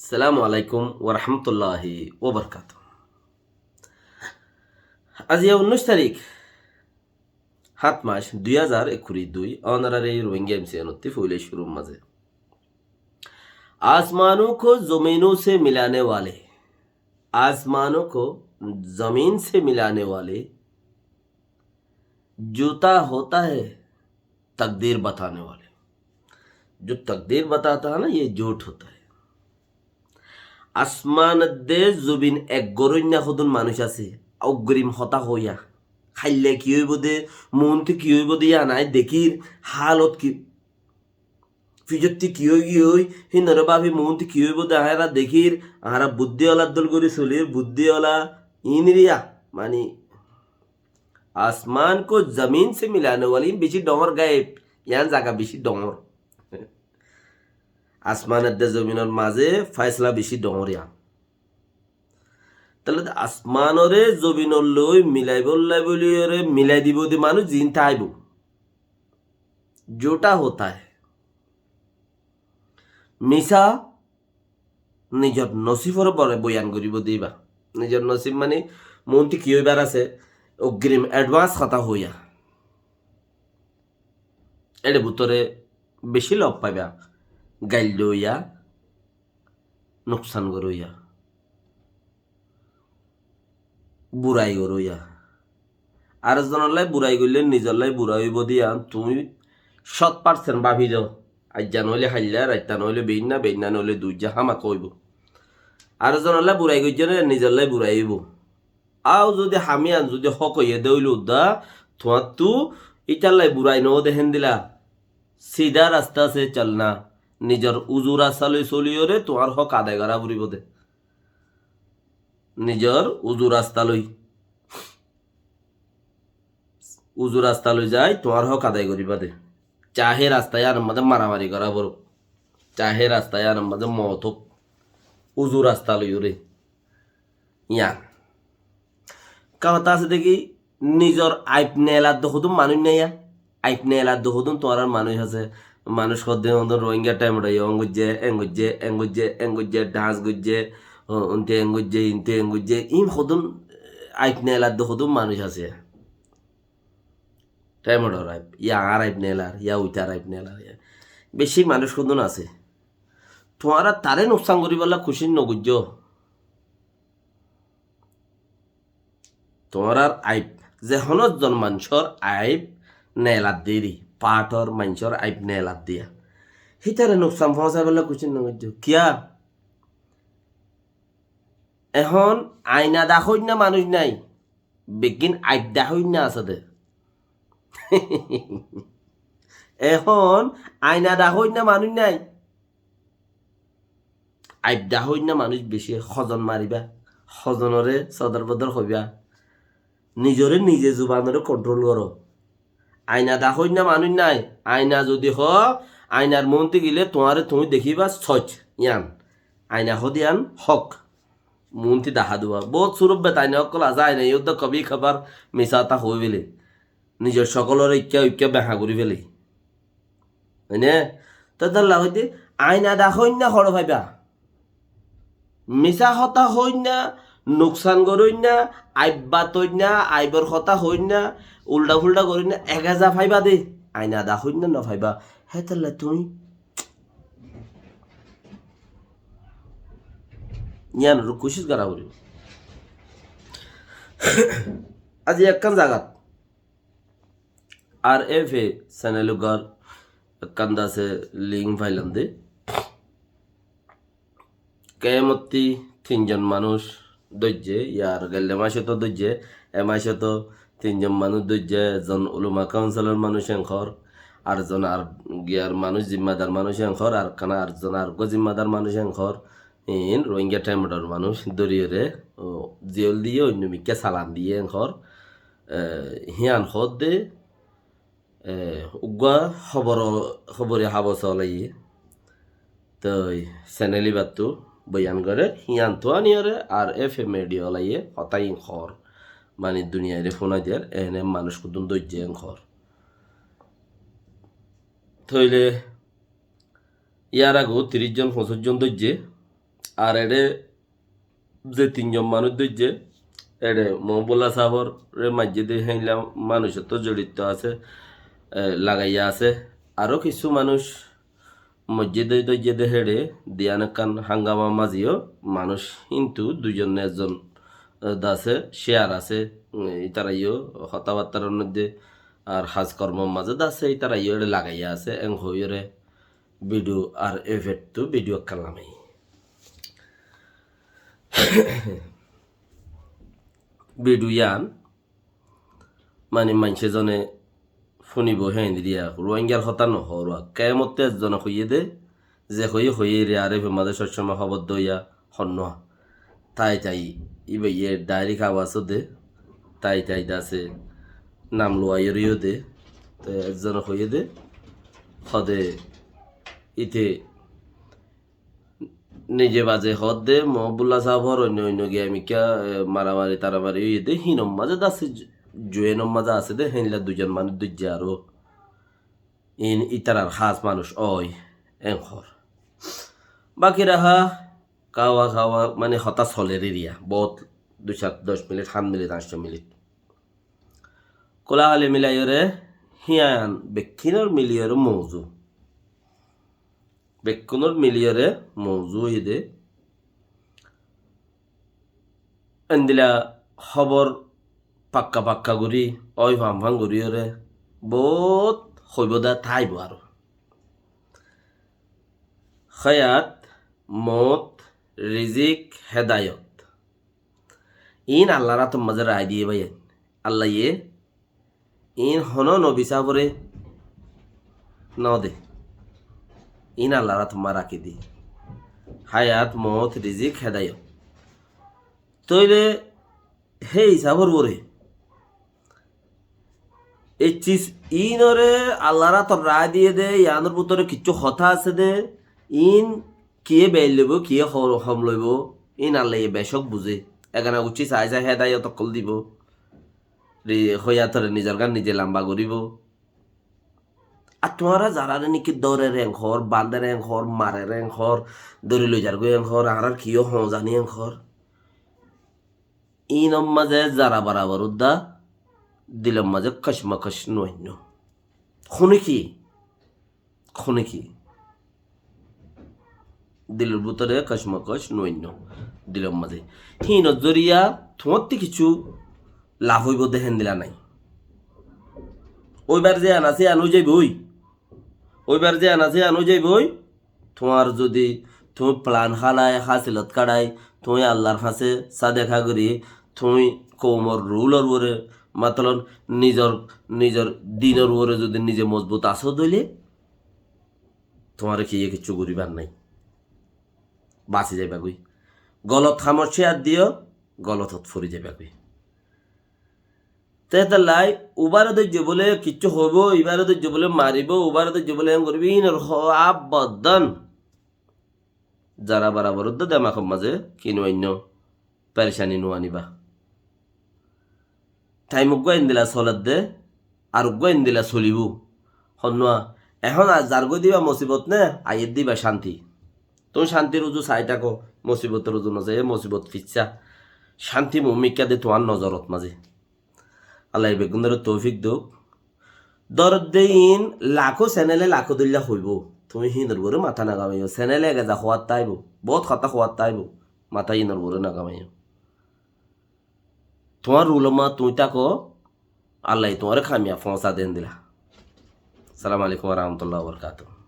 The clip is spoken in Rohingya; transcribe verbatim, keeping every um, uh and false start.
Assalamu alaikum warahmatulláhi wabarakátuhu. Aijja unnúic tarík, háñt mac, dui házar ekkuri dui, ónorare Rohingya M C N ottú foila cúrur mazé, آسمانوں کو زمینوں سے ملانے والے، آسمانوں کو زمین سے ملانے والے جھوٹا ہوتا ہے تقدیر بتانے والے۔ جو تقدیر بتاتا ہے نا، یہ جھوٹ ہوتا ہے۔ Asmán edde zobin ek goróinna hodún manúic asé, ogrim hotá hoóiya, háille ki óibo de, muúntu ki óibo de, yían aññí dekír, hálot ki, fijottí ki óigiyoi, híinoré báfi muúntu ki óibo de, añára dekír, añára buddí olar dóil gorí solir, buddí ola, iín riya, mani, آسمان کو زمین سے ملانے والے, iín bicí dhoóñr gaib, yían zaga bicí dhoóñr. Asmán edde zobinor mazé fáisala bicí dhoóñr yían. Tóile asmánoré zobinor lói milaibólla bóliyoré milai dibou de manúic ziín táibo. Jhúta hota hai. Misá nizor nosíboré bore boyan goríbou de íba. Nizor nosíb mani muúntu ki óibar asé, ogrim advance hotá hoóiya. Éçe bútore bicí lof faiba, gail doiya, nuksan goróiya, burai goróiya. Ar zonollái burai goillé nizollái burai óibo de yían tuñí cót percent báfi do. Aijja noóile háilla, raitta noóile beinna, beinna noóile duijja hámaka óibo. Ar zonollái burai goijjé né, nizollái burai óibo. Aññí zudi ham yían zudi hók óiye de óile uddá, tuáñttu ítallai burai noó de héndilla. Sidá rastá se cholna, nizor uzu rastá loi soliyoré tuáñr hók adai gorá foribó de. Nizor uzu rastá loi, uzu rastá loi zai tuáñr hók adai goríba de. Cahé rastá yíanor mazé maramari gorá foruk, cahé rastá yíanor mazé moot óuk, uzu rastá loiyoré. Yían. Hotá asé de ki, nizor aib neelar de hodún manúic nái yá. Aib neelar de hodún tuáñrar manúic asé. Manúic hoó de, hoó de Rohingya thaim ot aiyó, en goijjé, en goijjé, en goijjé, en goijjé, dance goijjé, o, unte en goijjé, inte en goijjé. Iín hodún aib neelar de hodún manúic asé. Thaim ot aiyó aib, yá añár aib neelar, yá uitar aib neelar, yá. Bicí manúic hodún asé. Tuáñra taré nuksan goríbolla kucíc nogoijjó. Tuáñrar aib, ze honó zon maincór aib neelat deri, pathor maincór aib neelat diya, hítare nuksan foóñsaibolla kucíc nogoijjó. Kiyá? Ehón aina dakóinna manúic nái, beggín aib dakóinna asé de. Ehón aina dakóinna manúic nái. Aib dakóinna manúic bicí, hozon maribá, hozonoré sodor bodor hoibá. Nizoré nize zubanoré kontrol goró. Aina dakóinna manúic nái. Aina zudi hoó, ainar muúntu gilé tuáñre tuñí dekíba soc, yían. Aina hoó de yían hók. Muúntu dahá duwa. Boóut suruf bet aina ókkol asé, aina yódda kobí kabar misá hotá hoói féle. Nizor cokóloré ikká uikká behañ gorí féle. Óine? Tói dólla hoóidde, aina dakóinna hoçé faiba. Misá hotá hoóinna, nuksan goróinna, aib batóinna, aibor hotá hoóinna, uldha-fuldha goróinna, ek eza faiba de. Aina dakóinna nofaiba. Hétolla tuñí yíanoré kucíc gorá foribó. Aijja ekkán zagat R F A channel uggwar ekkán dase link failam de. Kemottí tin zon manúic dóijje, yar gelde maicót dóijje, e maicót tin zon manúic dóijje, ekzon ulama kaunsilor manúic en hoór, ar zon ar giyar manúic zimmadar manúic en hoór, ar ekkán ar zon ar uggwá zimmadar manúic en hoór, iín Rohingya Thaim Outor manúic dóriyoré, o, ziyól diyé, oinno mikká salan diyé en hoór, e, hían hoódde, e, uggwá hóbor, hóbori habos olaye, toi channel ibattú boyan gorér, híantu aniyoré R F A media olaye hotá iín hoór, mani duniyairé fúnai der, ene manúic kudún dóijje en hoór. Tóile yar agó tiríc zon, foñsíc zon dóijje, Ar eçé ze tinzon manúic dóijje, eçé Mohibullah sábore maijjé dé héinla manúicottú zoritto asé, e, lagaiya asé. Aró kissú manúic moijjé dé dóijje dé héçe, diyan ekkán hángama maziyó manúic híntu duizon ne ezzon, e, dase, cíyar asé, e, ítaraiyó hotábattar moiddé ar haz kormor mazé dase, ítaraiyó eçé lagaiya asé, en hoiyóre bidiyú ar efekttu bidiyú ekkán lamai. Bidiyú yián mani maincé zone fúnibo héen diya. Ruáingar hotá nohó, ruá. Kemotte ezzone hoiyé dé, ze hoiyé hoiyé re, ar efe mazé soccomá hóbor doiya honnúa. Tái tái, íbaye dairik abas ó de, tái tái dase nam luaiyóre yó de, te ezzone hoiyé dé, hode íte nize baze hoódde, Mohibullah sábor oinno oinno giyamikká, e, maramari taramari óiye dé, hínor mazé dé asé, ju-, juenor mazé asé dé, héinla duizon manúic dóijje aró. Iín ítarar hás manúic ói, en hoór. Báki raha, kawa kawa, mani hotá soler eriya, boóut dui sát doc minit, hát minit, añctó minit. Kúla hali milaiyóre, híyan bekkúnor miliyóre mouzu. Bekkúnor miliyóre mouzu óiye dé. Endila hóbor pakka pakka gorí, ói fán fán goríyóre, boóut hoibó dé táibo aró. Háyat, moót, rizik, hédayot. Iín Allar átor mazé raái diyé báiyain. Allaye iín honó nobi sábore node. Iín Allar átor mazé rakí diyé. Háyat, moót, rizik, hédayot. Tóile hé isábor uore Ei sis, iínoré Allar átot raái diyé dé, iánor bútore kiccú hotá asé dé, iín kiyé beéin loibóu, kiyé ho-, hom loibóu, iín Allaye becók buzé. Egana guccí saái saái hédayot ókkol dibou. Ri-, hoiyátoré nizor gán nize lamba goríbou. Ar tuáñra zaráre néki dórer en hoór, bander en hoór, marer en hoór, dóri loizargói en hoór, añárár kiyó hoóñzani en hoór. Iínor mazé zara barabor uddá dilor mazé kocmokoc nuainnó. Hone ki? Hone ki? Dilor bútore kocmokoc nuainnó. Dilor mazé. Híinor zoriya tuáñttú kissú laf óibou dé héndila nái. Óibar ziyán asé, yían ói zaiboi. Óibar ziyán asé, yían ói zaiboi. Tuáñr zudi tuñí plan hálai, hásilot kárai, tuñí Allar hañsé sádeka gorí, tuñí koumor rulor uore, matolon nizor, nizor dinor uore zudi nize mozbut asó dóile, tuáñre kiyé kiccú goríbar nái. Basi zaibagói. Golot hamot cíyar diyó, golotot fori zaibagói. Te hétolla ubáre dóijje bóle kiccú hoibóu, ibáre dóijje bóle maribóu, ubáre dóijje bóle eén goríbou, iínor ho-, abadan. Zara barabor uddá demakor mazé ki nuainnó, perecani nuaníba. Thaim uggúa endila soledde, ar uggúa endila solibóu. Honnúa, ehón ar zargói dé ibá mosibot né, aiyér dé ibá cánti. Tuñí cántir uzu saái táko, mosibotor uzu nosaiyó, mosibot fissá. Cánti muúmikká dé tuáñr nozorot mazé. Allaye beggúnoré toufik douk. Dórodde iín lakó senele lakó dóilla hoibóu. Tuñí híinor uore matá nagamaiyó. Senele egeza hoóat táibou. Boóut hotá hoóat táibou. Matá híinor uore nagamaiyó. Tuáñr rulor mazé tuñí táko, Allaye tuáñre kamiyab foóñsa dé endila. Assalamu alaikum wa rahmatullahi wa barakatuhu.